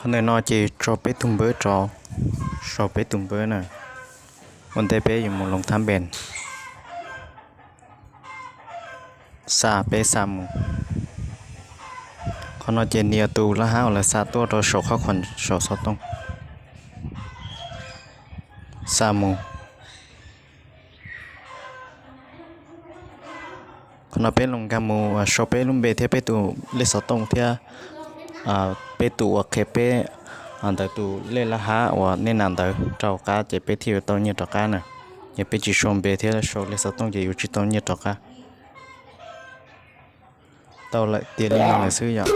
Ntawm no ces tso peb tus npawb rau, sau peb tus npawb na. Ua ntej peb yuav mus loos thab npees, xa peb xa mus. Qhov no ces nias tus laj hab uas lawv xa tuaj rau saum qhov khoom saum xov tooj, xa mus. Qhov no peb los nkag mus sau peb lub npe thiab peb tus lej xov tooj thiab peb tus uas qhia peb ntawd tus lej laj hab uas nej nam ntawd rau qab ces peb thiaj yuav tau nyiaj rov qab na. Yog peb tsis sau npe thiab sau lej xov tooj ces yuav tsis tau nyiaj rov qab. Tau lawm, tiav li no lawm xwb yom.